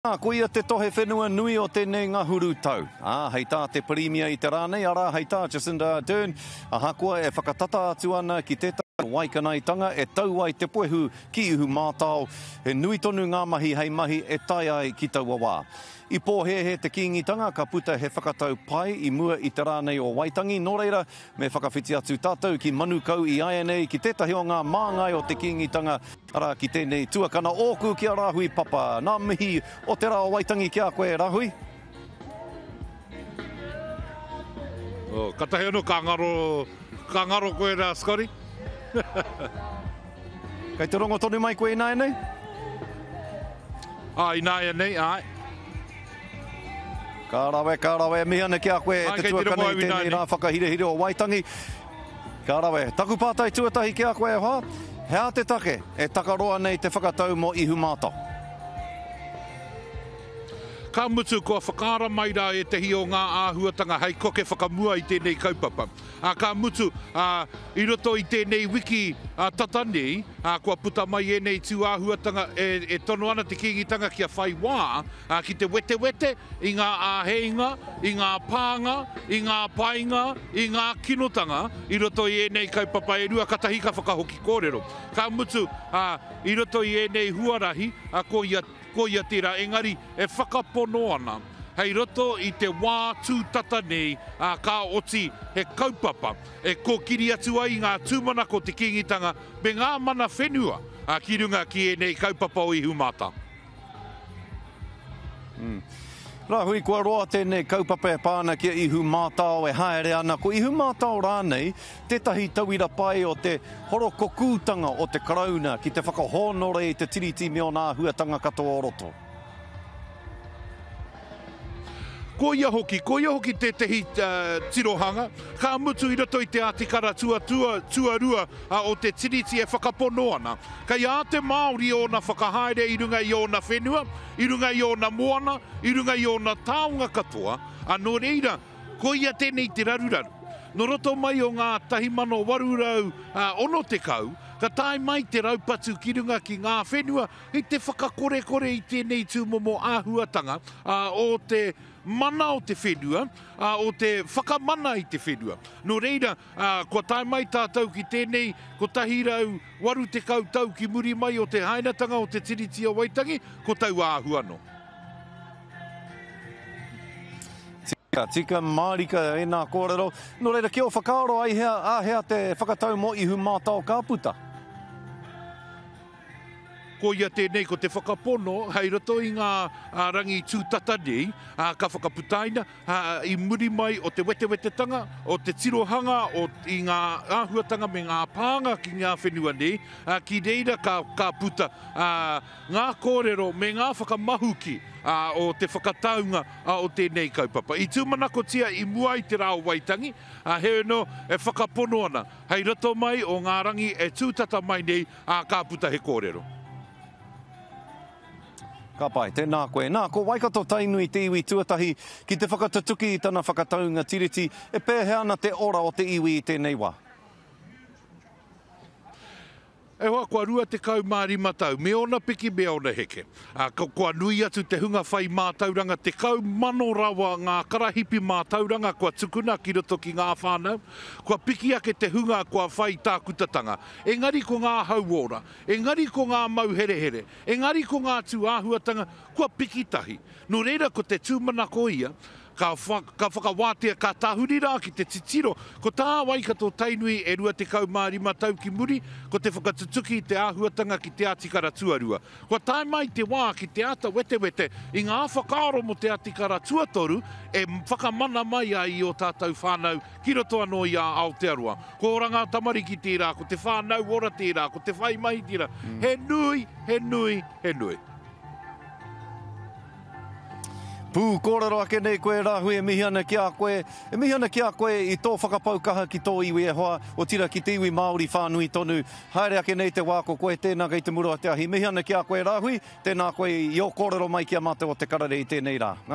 Ā, koia te tohe whenua nui o tēnei ngahuru tau. Ā, hei tā te Pirimia i te rā nei, arā, hei tā Jacinda Ardern, ahakoa e whakatata atu ana ki tētahi waikanaetanga e tau ai te puehu ki Ihumātao, he nui tonu ngā mahi hei mahi e tae ai ki taua wā. I pōhēhē te Kīngitanga ka puta he whakatau pai i mua i te rā nei o Waitangi, nō reira, me whakawhiti atu tātou ki Manukau i āianei ki tētahi o ngā māngai o te Kīngitanga, Arā, ki tēnei tuakana ōku ki a Rāhui Papa. Nā mihi o te rā o Waitangi ki a koe, Rāhui. Oh, katahi anō ka ngaro, ka ngaro koe rā, Scotty. Kei te rongo tonu mai koe ināianei? Ā, ināianei, āe. Ka rawe, ka rawe. E mihi ana ki a koe e te tuakana i tēnei rā whakahirahira o Waitangi. Ka rawe. Taku pātai tuatahi ki a koe e hoa, he aha te take e takaroa nei te whakatau mō Ihumātao? Ka mutu, kua whakaara mai rā ētehi o ngā āhuatanga hei koke whakamua i tēnei kaupapa. Ā, ka mutu, ā, i roto i tēnei wiki tata nei, ā, kua puta mai ēnei tū āhuatanga e, e tono ana te Kīngitanga kia whai wā, ā, ki te wetewete i ngā āheinga, i ngā pānga, i ngā painga, i ngā kinotanga i roto i ēnei kaupapa e rua katahi ka whakahoki kōrero. Ka mutu, ā, i roto i ēnei huarahi, ā, ko ia, ko ia tērā, engari e whakapono ana, hei roto i te wā tūtata nei, ā, ka oti he kaupapa e kōkiri atu ai i ngā tūmanako o te Kīngitanga me ngā mana whenua, ā, ki runga ki ēnei kaupapa o Ihumātao. Mm. Rahui, kua roa tēnei kaupapa e pā ana ki a Ihumātao e haere ana. Ko Ihumātao rānei tētahi tauira pai o te horokokūtanga o te Karauna ki te whakahōnore i te Tiriti me ōna āhuatanga katoa o roto. Ko ia hoki, ko ia hoki tētehi tirohanga, ka mutu i roto i te ātikara tuarua o te Tiriti e whakapono ana, kei a te Māori ōna whakahaere i runga i ōna whenua, i runga i ōna moana, i runga i ōna taonga katoa, ā, nō reira, koia tēnei te raruraru. Nō roto mai o ngā 1860, ka tae mai te raupatu ki runga ki ngā whenua i te whakakorekore i tēnei tūmomo āhuatanga o te mana o te whenua, o te whakamana i te whenua. Nō reira, kua tae mai tātou ki tēnei 180 tau ki muri mai o te hainatanga o te Tiriti o Waitangi, ko taua āhua anō. Tika, tika mārika ēnā kōrero. Nō reira, ki ō whakaaro ai hea, āhea te whakatau mō Ihumātao ka puta? Koia tēnei ko te whakapono hei roto i ngā rangi tūtata nei, ka whakaputaina i muri mai o te wetewetetanga, o te tirohanga o, i ngā āhuatanga me ngā pānga ki ngā whenua nei, ki reira ka, ka puta ngā kōrero me ngā whakamahuki o te whakataunga o tēnei kaupapa. I tūmanakotia i mua i te rā o Waitangi, heoi anō e whakapono ana hei roto mai o ngā rangi e tūtata mai nei, Ā, ka puta he kōrero. Ka pai, tēnā koe. Nā, ko Waikato Tainui te iwi tuatahi ki te whakatutuki i tana whakataunga Tiriti. E pēhea ana te ora o te iwi i tēnei wā? E hoa, kua 25 tau, me ōna piki, me ōna heke. Ā, kua nui atu te hunga whai mātauranga, 10,000 rawa ngā karahipi mātauranga kua tukuna ki roto ki ngā whānau, kua piki ake te hunga kua whai tākutatanga, Engari ko ngā hauora, engari ko ngā mauherehere, engari ko ngā tūāhuatanga, kua piki tahi. Nō reira ko te tūmanako ia, ka, ka whakawātea, ka tahuri rā ki te titiro, ko tā Waikato Tainui e 25 tau ki muri, ko te whakatutuki i te āhuatanga ki te atikara tuarua. Kua tae mai te wā ki te āta wetewete i ngā whakaaro mō te atikara tuatoru e whakamana mai ai i ō tātou whānau ki roto anō i a Aotearoa. Ko Oranga Tamariki tērā, ko te whānau ora tērā, ko te whai mahi tērā. He nui, he nui, he nui. Pū kōrero ake nei koe Rāhui e mihi ana ki a koe, e mihi ana ki a koe i tō whakapau kaha ki tō iwi e hoa, otira ki te iwi Māori whānui tonu. Haere ake nei te wā ko koe tēnā kei te mura o te ahi. Mihi ana ki a koe Rāhui, tēnā koe i ō kōrero mai ki a mātou o Te Karere i tēnei rā.